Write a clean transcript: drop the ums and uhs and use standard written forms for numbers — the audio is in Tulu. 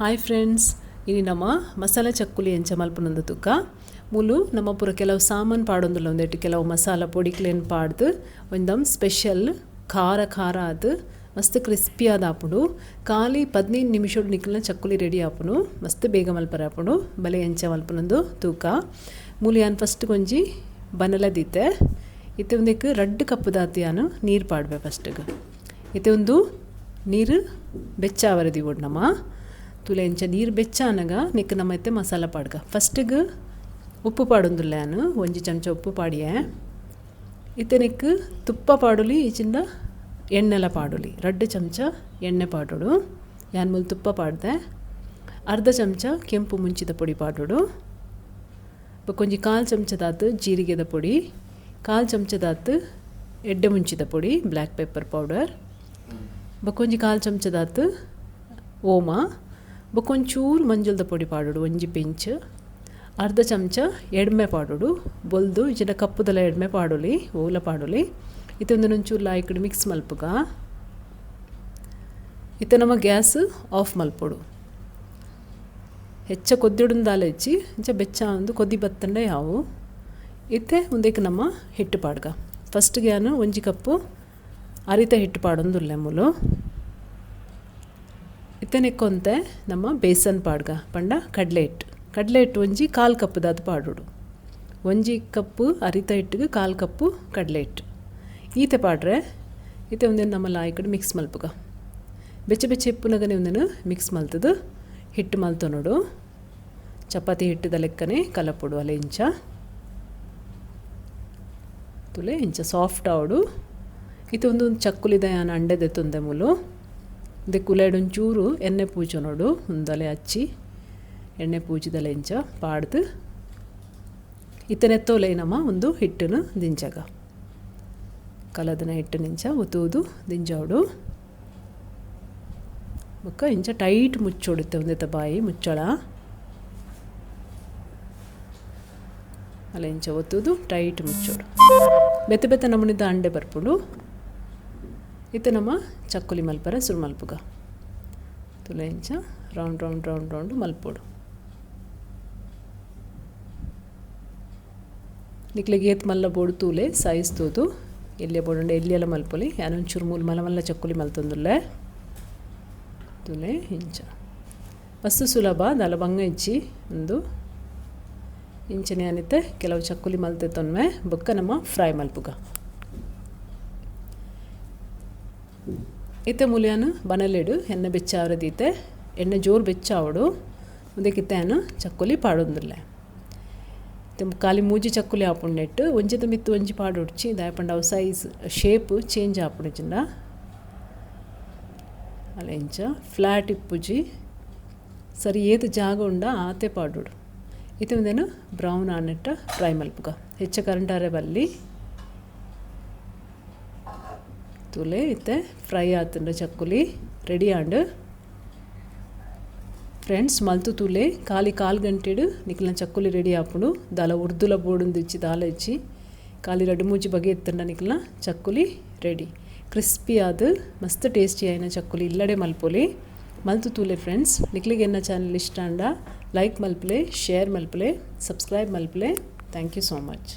Hi friends, ಇನಿ ನಮ್ಮ ಮಸಾಲೆ ಚಕ್ಕುಲಿ ಎಂಚ ಮಲ್ಪುನಂದು ತುಕ್ಕ ಮೂಲು ನಮ್ಮ ಪೂರ ಕೆಲವು ಸಾಮಾನು ಪಾಡೊಂದುಲ್ಲ ಒಂದೆಟ್ಟು ಕೆಲವು ಮಸಾಲ ಪೊಡಿಕ್ಲೇನ್ ಪಾಡ್ದು ಒಂದಮ್ ಸ್ಪೆಷಲ್ ಖಾರ ಖಾರ ಅದು ಮಸ್ತ್ ಕ್ರಿಸ್ಪಿ ಆದ ಆಪುಂಡು. ಖಾಲಿ 15 ನಿಮಿಷಡ್ ನಿಕಲ್ನ ಚಕ್ಕುಲಿ ರೆಡಿ ಆಪುಂಡು, ಮಸ್ತ್ ಬೇಗ ಮಲ್ಪರೆ ಆಪುಂಡು. ಬಲೆ ಎಂಚ ಮಲ್ಪುನಂದು ತೂಕ ಮೂಲು ಯಾನ್ ಫಸ್ಟ್ ಕೊಂಜಿ ಬನಲ ದೀತೆ. ಇತ್ತೆ ಒಂದಕ್ಕೆ 2 ಕಪ್ ದಾತಿ ಯಾನು ನೀರು ಪಾಡ್ಬೆ ಫಸ್ಟ್ಗೆ. ಇತ್ತೆ ಒಂದು ನೀರು ಬೆಚ್ಚ ಆವರೆ ದೀವೊಡು ನಮ್ಮ ತುಲೆ ಎಂಚ ನೀರು ಬೆಚ್ಚ ಅನಗ ನಿಕ್ಕ ನಮ್ಮ ಇತ್ತೆ ಮಸಾಲ ಪಾಡ್ಗ. ಫಸ್ಟಿಗೆ ಉಪ್ಪು ಪಾಡೊಂದುಲ್ಲ ಯಾನು, 1 ಚಮಚ ಉಪ್ಪು ಪಾಡಿಯೆ. ಇತ್ತೆ ನಿಕ್ಕು ತುಪ್ಪ ಪಾಡೊಲಿ, ಈಚಿಂದ ಎಣ್ಣೆಲ ಪಾಡೊಲಿ. 2 ಚಮಚ ಎಣ್ಣೆ ಪಾಡೊಡು. ಯಾನ್ ಮೂಲು ತುಪ್ಪ ಪಾಡ್ದೆ. ಅರ್ಧ ಚಮಚ ಕೆಂಪು ಮುಂಚಿದ ಪೊಡಿ ಪಾಡೊಡು. ಬೊಕ್ಕೊಂಜಿ 1/4 ಚಮಚದಾತು ಜೀರಿಗೆದ ಪೊಡಿ, 1/4 ಚಮಚದಾತು ಎಡ್ಡೆ ಮುಂಚಿದ ಪೊಡಿ black pepper powder, ಬೊಕ್ಕೊಂಜಿ 1/4 ಚಮಚದಾತು ಓಮ, ಬೊಕ್ಕೊಂಚೂರು ಮಂಜಲ್ದ ಪೊಡಿ ಪಾಡೊಡು 1 ಪಿಂಚ್, ಅರ್ಧ ಚಮಚ ಎಡ್ಮೆ ಪಾಡೊಡು. ಬೊಲ್ದು ಇಜಿಂಡ ಕಪ್ಪುದಲ ಎಡ್ಮೆ ಪಾಡೊಲಿ, ಓಲ ಪಾಡೊಲಿ. ಇತ್ತೆ ಒಂದೊಂದು ಒಂಚೂರು ಲಾಯ್ಕಡ್ ಮಿಕ್ಸ್ ಮಲ್ಪುಗ. ಇತ್ತೆ ನಮ್ಮ ಗ್ಯಾಸ್ ಆಫ್ ಮಲ್ಪೊಡು. ಹೆಚ್ಚ ಕೊದ್ದಿಡುಂದಾಲ ಹೆಚ್ಚಿ ಇಂಚ ಬೆಚ್ಚ ಒಂದು ಕೊದ್ದಿ ಬತ್ತಂಡ ಯಾವು. ಇತ್ತೆ ಉಂದೆಕ್ ನಮ್ಮ ಹಿಟ್ಟು ಪಾಡ್ಗ. ಫಸ್ಟ್ಗೆ ನಾನು 1 ಕಪ್ಪು ಅರಿತ ಹಿಟ್ಟು ಪಾಡೊಂದುಲ್ಲೆ ಮೂಲು. ಇತ್ತೆ ನೆಕ್ಕೊಂತೆ ನಮ್ಮ ಬೇಸನ್ ಪಾಡ್ಗ ಪಂಡ ಕಡಲೆ ಹಿಟ್ಟು. ಕಡಲೆ ಹಿಟ್ಟು ಒಂಜಿ 1/4 ಕಪ್ಪುದಾತು ಪಾಡೊಡು. 1 ಕಪ್ಪು ಅರಿತ ಹಿಟ್ಟಿಗೆ 1/4 ಕಪ್ಪು ಕಡಲೆ ಹಿಟ್ಟು ಈತೆ ಪಾಡ್ರೆ. ಇತ್ತೆ ಒಂದೇನು ನಮ್ಮ ಲಾಯ್ಕಡೆ ಮಿಕ್ಸ್ ಮಲ್ಪುಗ. ಬೆಚ್ಚ ಬೆಚ್ಚ ಇಪ್ಪುನಗನೆ ಒಂದೇನು ಮಿಕ್ಸ್ ಮಲ್ತದು ಹಿಟ್ಟು ಮಲ್ತೊನೊಡು. ಚಪಾತಿ ಹಿಟ್ಟುದ ಲೆಕ್ಕನೆ ಕಲಪೊಡು ಅಲೆ ಇಂಚ ತುಲೆ ಇಂಚ ಸಾಫ್ಟ್ ಆವಡು. ಇತ್ತೆ ಒಂದೊಂದು ಚಕ್ಕುಲಿದ ಯಾನ್ ಅಂಡೆದೆ ತೊಂದೆ ಮೂಲು. ಇಂದೆ ಕುಲೆಡ್ ಒಂಚೂರು ಎಣ್ಣೆ ಪೂಜೊನೊಡು. ಒಂದಲೆ ಹಚ್ಚಿ ಎಣ್ಣೆ ಪೂಜಿದಲೆ ಇಂಚ ಪಾಡ್ದು ಇತ್ತೆ ನೆತ್ತೋಲೆ ನಮ್ಮ ಒಂದು ಹಿಟ್ಟನ್ನು ದಿಂಚಗ. ಕಲದನ ಹಿಟ್ಟು ನಿಂಚ ಒತ್ತುವುದು ದಿಂಜೋಡು. ಬೊಕ್ಕ ಇಂಚ ಟೈಟ್ ಮುಚ್ಚೋಡುತ್ತೆ ಒಂದೆತ್ತ ಬಾಯಿ ಮುಚ್ಚಳ ಅಲ್ಲ ಇಂಚ ಒತ್ತುವುದು ಟೈಟ್ ಮುಚ್ಚೋಡು. ಬೆತ್ತ ಬೆತ್ತ ನಮೂನಿದ ಅಂಡೆ ಬರ್ಪುಂಡು. ಇತ್ತೆ ನಮ್ಮ ಚಕ್ಕುಲಿ ಮಲ್ಪರೆ ಸುರು ಮಲ್ಪುಗ. ತುಲೆ ಇಂಚ round round round round ಮಲ್ಪೊಡು. ನಿಕ್ಲೆಗ್ ಏತ್ ಮಲ್ಲ ಬೋಡು ತೂಲೆ ಸೈಜ್ ತೂದು ಎಲ್ಲಿಯ ಬೋಡುಂಡ ಎಲ್ಲಿಯೆಲ್ಲ ಮಲ್ಪೊಲಿ. ಯಾನ್ ಒಂಚೂರು ಮೂಲು ಮಲ್ಲ ಮಲ್ಲ ಚಕ್ಕುಲಿ ಮಲ್ತೊಂದುಲ್ಲೆ. ತುಲೆ ಇಂಚ ಮಸ್ತ್ ಸುಲಭ ದಾಲ ಬಂಗ ಇಜ್ಜಿ ಒಂದು ಇಂಚನೆ ಅನಿತೆ ಕೆಲವು ಚಕ್ಕುಲಿ ಮಲ್ತೆ ತೊನ್ಮೆ ಬೊಕ್ಕ ನಮ್ಮ ಫ್ರೈ ಮಲ್ಪುಗ. ಇತ್ತೆ ಮೂಲ್ಯಾನು ಬನಲೆಡು ಎಣ್ಣೆ ಬೆಚ್ಚ ಆವರೆ ಎಣ್ಣೆ ಜೋರು ಬೆಚ್ಚ ಆವಡು. ಉಂದೆಕಿತ್ತೆ ಯಾನು ಚಕ್ಕುಲಿ ಪಾಡೊಂದುಲ್ಲೆ. ಖಾಲಿ ಮೂಜಿ ಚಕ್ಕುಲಿ ಆಪುಂಡು ಒಂಜಿದ ಮಿತ್ತು ಒಂಜಿ ಪಾಡೊಡ್ಚಿ ದಾಯೆ ಪಂಡ ಅವು size shape change ಆಪುಂಡು ಇಜ್ಜಿಂಡ. ಅಲ್ಲ ಇಂಚ ಫ್ಲಾಟ್ ಇಪ್ಪುಜಿ ಸರಿ ಏತ್ ಜಾಗ ಉಂಡ ಆತೆ ಪಾಡೊಡು. ಇತ್ತೆ ಒಂದೇನು ಬ್ರೌನ್ ಆನೆಟ್ಟ ಫ್ರೈ ಮಲ್ಪುಗ. ಹೆಚ್ಚ ಕರಂಟಾರೆ ಬಲ್ಲಿ ತುಲೆ ಇತ್ತೆ ಫ್ರೈ ಆತುಂಡ ಚಕ್ಕುಲಿ ರೆಡಿ ಆಂಡ್. ಫ್ರೆಂಡ್ಸ್ ಮಲ್ತು ತೂಲೆ ಖಾಲಿ 1/4 ಗಂಟೆಡು ನಿಕ್ಲ್ನ ಚಕ್ಕುಲಿ ರೆಡಿ ಆಪುಂಡು. ದಾಲ ಉರ್ದುಲ ಬೋಡುಂದು ಇಜ್ಜಿ ದಾಲ ಇಜ್ಜಿ. ಖಾಲಿ 2-3 ಬಗೆ ಇತ್ತಂಡ ನಿಕ್ಲ್ನ ಚಕ್ಕುಲಿ ರೆಡಿ. ಕ್ರಿಸ್ಪಿ ಆದ್ ಮಸ್ತ್ ಟೇಸ್ಟಿ ಆಯಿನ ಚಕ್ಕುಲಿ ಇಲ್ಲಡೆ ಮಲ್ಪೊಲಿ. ಮಲ್ತು ತೂಲೆ ಫ್ರೆಂಡ್ಸ್. ನಿಕ್ಲಿಗೆ ಎನ್ನ ಚಾನಲ್ ಇಷ್ಟ ಆಂಡ ಲೈಕ್ ಮಲ್ಪಲೆ, ಶೇರ್ ಮಲ್ಪಲೆ, ಸಬ್ಸ್ಕ್ರೈಬ್ ಮಲ್ಪಲೆ. Thank you so much.